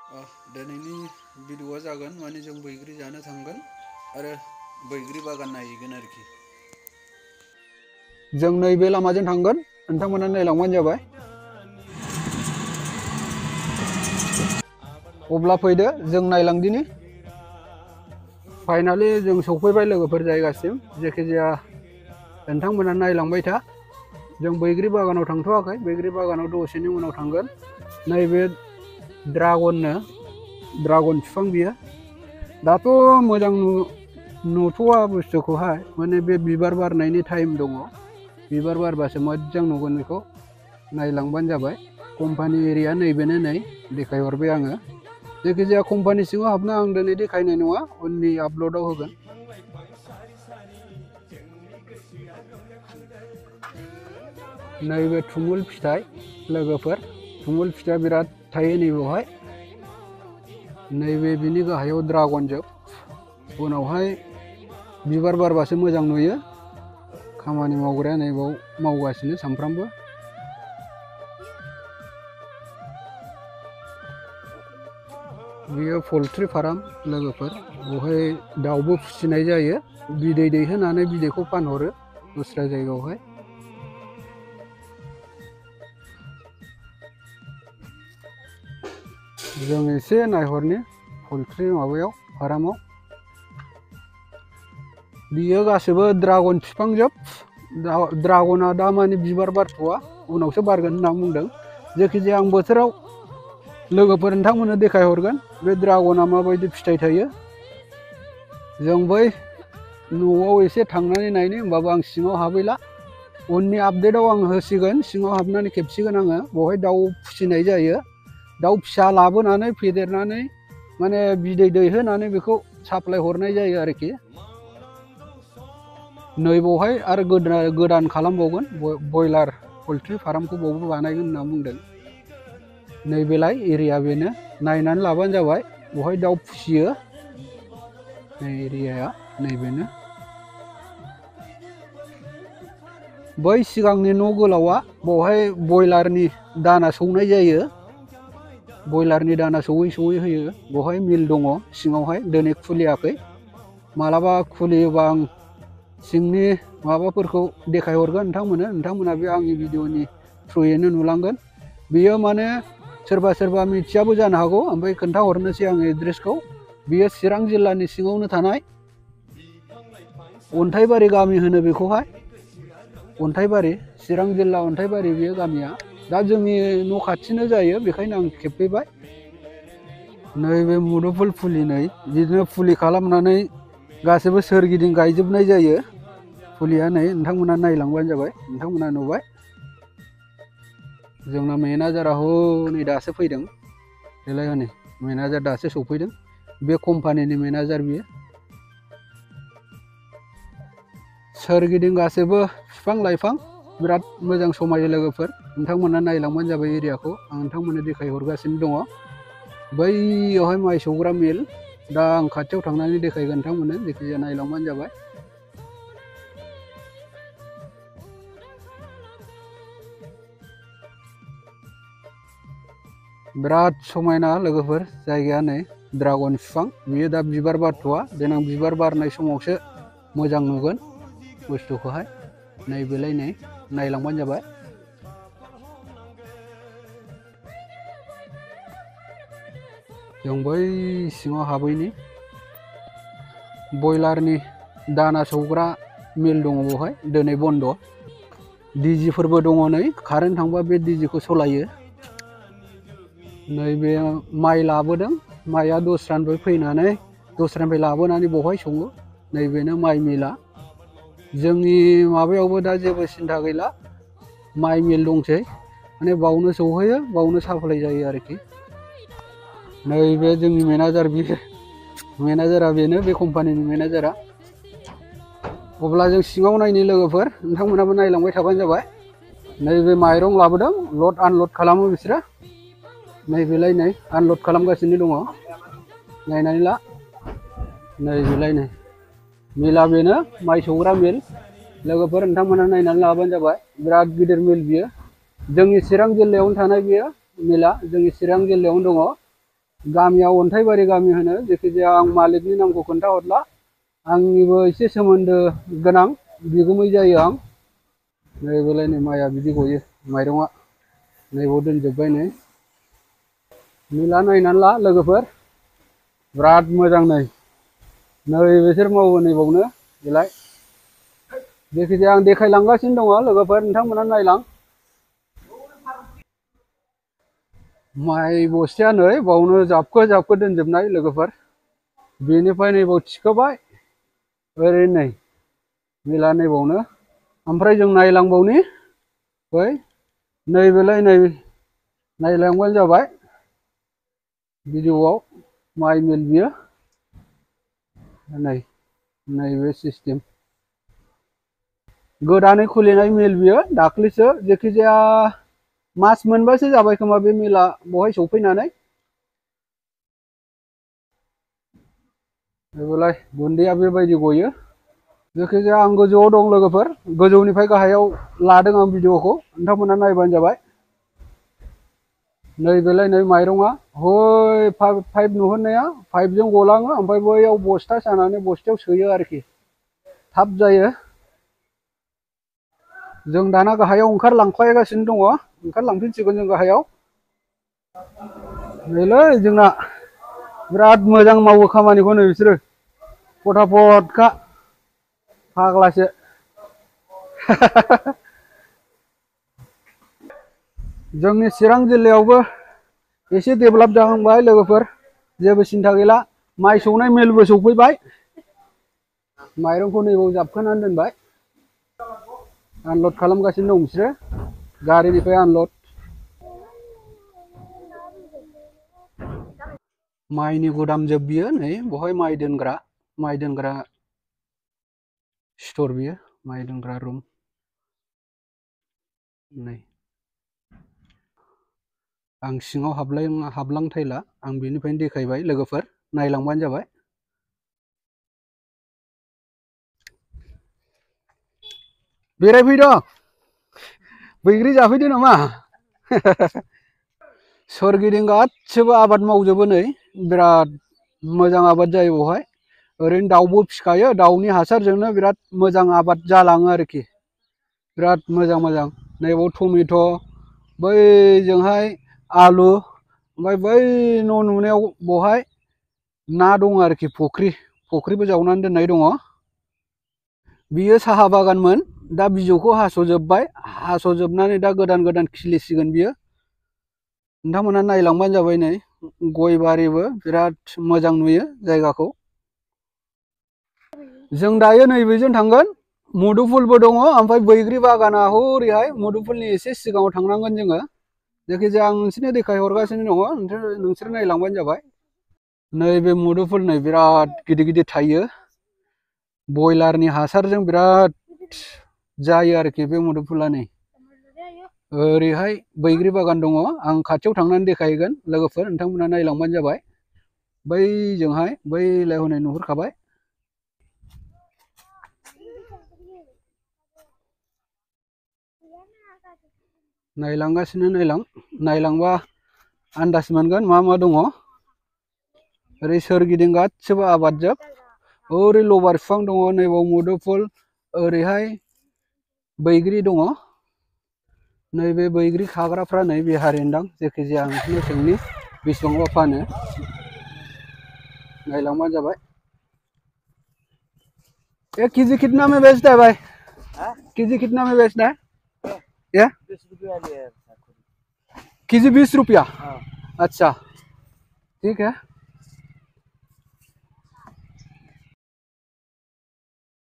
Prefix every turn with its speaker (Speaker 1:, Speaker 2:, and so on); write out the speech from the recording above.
Speaker 1: दिनैनि भिडिअ'आ जागोन माने जों बैग्रि जानो थांगोन आरो बैग्रि बागान नायहैगोन आरोखि। जों नैबे लामाजों थांगोन, नोंथांमोना नायलांबानो जाबाय। अब्ला फैदो जों नायलांदिनि। फाइनालि जों सफैबाय लोगोफोर जायगासिम। जायखिजाया नोंथांमोना नायलांबाय था। जों बैग्रि बागानाव थांथ'वाखै, बैग्रि बागानाव दसेनि उनाव थांगोन। नैबे ड्रागन बिफां बियो दाथ' मोजां नुथ'वा बुस्थुखौहाय, माने बे बिबार बारनायनि टाइम दङ। बिबार बारबासो मोजां नुगोन बेखौ। नायलांबानो जाबाय। कम्पानि एरिया नैबेनो, नै देखायहरबाय आङो। जायखिजाया कम्पानि सिङाव हाबना आं दिनै देखायनाय नङा, उननि आपल'डआव होगोन। नैबे थुमुल फिथाइ लोगोफोर, थुमुल फिथाइया बिराद थायो नैबेवहाय। नैबे बिनि गाहायाव ड्रागन जोब। उनावहाय बिबार बारबासो मोजां नुयो। खामानि मावग्राया नैबाव मावगासिनो सामफ्रामबो। बियो पल्ट्रि फार्म लोगोफोर। बेवहाय दाउबो फिसिनाय जायो। बिदै दैहोनानै बिदैखौ फानहरो दस्रा जायगायावहाय। जों एसे नायहरनि पल्ट्रि माबायाव, फार्माव। बियो गासैबो ड्रागन बिफांजोब। ड्रागना दा माने बिबार बारथ'वा, उनावसो बारगोन होनना बुंदों। जायखिजाया आं बोथोराव लोगोफोर नोंथांमोननो देखायहरगोन बे ड्रागना माबायदि फिथाइ थायो। जों बै न'आव एसे थांनानै नायनो, होमबाबो आं सिङाव हाबैला। उननि आपडेटआव आं होसिगोन, सिङाव हाबनानै खेबसिगोन आङो। बेवहाय दाउ फिसिनाय जायो। दाउ फिसा लाबोनानै फेदेरनानै माने बिदै दैहोनानै बेखौ साप्लाय हरनाय जायो आरोखि। नैबावहाय आरो गोदान खालामबावगोन, बयलार पल्ट्रि फार्मखौ बावबो बानायगोन होनना बुंदों। नैबेलाय एरिया बेनो, नायनानै लाबानो जाबाय। बेवहाय दाउ फिसियो। नै एरियाया नैबेनो। बै सिगांनि न' गोलावा, बेवहाय बयलारनि दाना सौनाय जायो। बयलारनि दाना सौयै होयो। बेवहाय मिल दङ सिङावहाय, दिनै खुलियाखै। मालाबा खुलियोबा आं सिंनि माबाफोरखौ देखायहरगोन नोंथांमोना बे आंनि भिडिअ'नि थ्रुयैनो नुलांगोन। बियो माने सोरबा मिथियाबो जानो हागौ, ओमफ्राय खोन्थाहरनोसै आं एड्रेसखौ। बियो चिरां जिल्लानि सिङावनो थानाय अन्थाइबारि गामि होनो बेखौहाय। अन्थाइबारि, चिरां जिल्ला अन्थाइबारि बियो गामिया। दा जोंनि न' खाथिनो जायो, बेखायनो आं खेबफैबाय। नैबे मुदुफुल फुलि, नै बिदिनो फुलि खालामनानै गासैबो सोरगिदिं गायजोबनाय जायो। फुलिया नै नोंथांमोना नायलांबानो जाबाय, नोंथांमोना नुबाय। जोंना मेनेजारा हनै दासो फैदों। बेलाय हनै मेनेजार दासो सफैदों। बे कम्पानिनि मेनेजार बियो। सोरगिदिं गासैबो बिफां लाइफां, बिराद मोजां समायो लोगोफोर। नोंथांमोना नायलांबानो जाबाय एरियाखौ। आं नोंथांमोननो देखायहरगासिनो दङ। बैयावहाय माइ सौग्रा मिल। दा आं खाथियाव थांनानै देखायगोन नोंथांमोननो, जायखिजाया नायलांबानो जाबाय। बिराद समायना लोगोफोर जायगाया। नै ड्रागन बिफां, बियो दा बिबार बारथ'वा। देनां बिबार बारनाय समावसो मोजां नुगोन बुस्थुखौहाय। नैबेलाय नै नायलांबानो जाबाय। जों बै सिङाव हाबैनि। बयलारनि दाना सौग्रा मिल दङ बेवहाय, दिनै बन्द'। डिजिफोरबो दङ, नै कारेन्ट थांबा बे डिजिखौ सलायो। नैबे माइ लाबोदों, माइआ दस्रानिफ्राय लाबोनानै बेवहाय सौयो। नैबेनो माइ मिला। जोंनि माबायावबो दा जेबो सिन्था गैला, माइ मिल दंसै। माने बावनो सौहैयो, बावनो साप्लाय जायो आरोखि। नैबे जोंनि मेनेजार, बियो मेनेजारा बेनो, बे कम्पानिनि मेनेजारा। अब्ला जों सिङाव नायनि लोगोफोर, नोंथांमोनाबो नायलांबाय थाबानो जाबाय। नैबे माइरं लाबोदों, लड आनलड खालामो बिसोरो। नैबेलाय नै आनलड खालामगासिनो दङ, नायनानै ला। नैबेलाय नै मिला बेनो, माइ सौग्रा मिल। लोगोफोर नोंथांमोना नायनानै लाबानो जाबाय। बिराद गिदिर मिल बियो। जोंनि चिरां जिल्लायावनो थानाय बियो मिला, जोंनि चिरां जिल्लायावनो दङ। गामियाव अन्थाइबारि गामि होनो, जायखिजाया आं मालिकनि नामखौ खोन्थाहरला, आंनिबो एसे सोमोन्दो गोनां बिगुमै जायो आं। नैबेलाय नै माइआ बिदि गयो, माइरंआ नैबाव दोनजोब्बाय नै। मिला नायनानै ला लोगोफोर, बिराद मोजां नै बिसोर मावो नैबावनो बेलाय। जायखिजाया आं देखायलांगासिनो दङ लोगोफोर, नोंथांमोना नायलां। माइ बस्थाया नै बावनो जाबखो जाबखो दोनजोबनाय लोगोफोर। बेनिफ्राय नैबाव थिखोबाय, ओरै नै मिला नैबावनो। ओमफ्राय जों नायलांबावनि बै नैबेलाय नै नायलांबानो जाबाय भिडिअ'आव माइ मिल बियो नै नैबे सिस्टेम। गोदानै खुलिनाय मिल बियो, दाख्लैसो जायखिजाया मास मोनबासो जाबाय खोमा बे मिला बहाय सफैनानै। बेबोलाय गुन्दैया बेबायदि गयो। जायखिजाया आं गोजौआव दं लोगोफोर, गोजौनिफ्राय गाहायाव लादों आं भिडिअ'खौ, नोंथांमोना नायबानो जाबाय। नैबेलाय नै माइरंआ हय पाइप नुहुरनाया पाइपजों गलाङो, ओमफ्राय बैयाव बस्था सानानै बस्थायाव सोयो आरोखि, थाब जायो। जों दाना गाहायाव ओंखारलांफागासिनो दङ, ओंखारलांफिनसिगोन जों गाहायाव। नैलै जोंना बिराद मोजां मावो खामानिखौ नै बिसोरो, फटाफटखा फाग्लासो। जोंनि चिरां जिल्लायावबो एसे डेभेलप जाहांबाय लोगोफोर, जेबो सिन्था गैला। माइ सौनाय मिलबो सफैबाय, माइरंखौ नैबाव जाबखोनानै दोनबाय। आनलड खालामगासिनो दं बिसोरो, गारिनिफ्राय आनलड। माइनि गुदाम जोब बियो नै बहाय माइ दोनग्रा स्टर बियो, माइ दोनग्रा रुम नै। आं सिङाव हाबलांथायला, आं बेनिफ्रायनो देखायबाय लोगोफोर, नायलांबानो जाबाय। बेरायफैदों, बैग्रि जाफैदो नामा? सोरगिदिं गासिबो आबाद मावजोबो नै, बिराद मोजां आबाद जायो बेवहाय। ओरैनो दाउबो फिखायो, दाउनि हासारजोंनो बिराद मोजां आबाद जालाङो आरोखि, बिराद मोजां मोजां। नैबाव टमेट', बैजोंहाय आलु, ओमफ्राय बै न' नुनायाव बहाय ना दङ आरोखि, फुख्रिबो जावनानै दोननाय दङ। बियो साहा बागानमोन, दा बिजौखौ हास'जोब्बाय, हास'जोबनानै दा गोदान गोदान खिलिसिगोन बियो। नोंथांमोना नायलांबानो जाबाय नै, गय बारिबो बिराद मोजां नुयो जायगाखौ। जों दायो नैबेजों थांगोन, मुदुफुलबो दङ, ओमफ्राय बैग्रि बागाना हरैहाय मुदुफुलनि एसे सिगाङाव थांनांगोन जोङो। जायखिजाया आं नोंसोरनो देखायहरगासिनो दङ, नोंसोर नायलांबानो जाबाय। नैबे मुदुफुल नै बिराद गिदिर गिदिर थायो, बयलारनि हासारजों बिराद जायो आरोखि बे मुदुफुला नै। ओरैहाय बैग्रि बागान दङ, आं खाथियाव थांनानै देखायहैगोन लोगोफोर, नोंथांमोना नायलांबानो जाबाय। बैजोंहाय बैलाय हनै नुहुरखाबाय। नायलांगासिनो, नायलांबा आन्दाज मोनगोन मा मा दङ। ओरै सोरगिदिं गासिबो आबादजोब, ओरै लबार बिफां दङ, नैबाव मुदुफुल, ओरैहाय बैग्रि दङ। नैबे बैग्रि खाग्राफ्रा नै बेहारिन्दां, जायखिजाया आं नोंसोरनो सोंनि बेसेबांबा फानो, नायलांबानो जाबाय। ये केजी कितना में बेचता है भाई? केजी कितना में बेचता है ये? 20 रुपया केजी 20 रुपया। अच्छा ठीक है।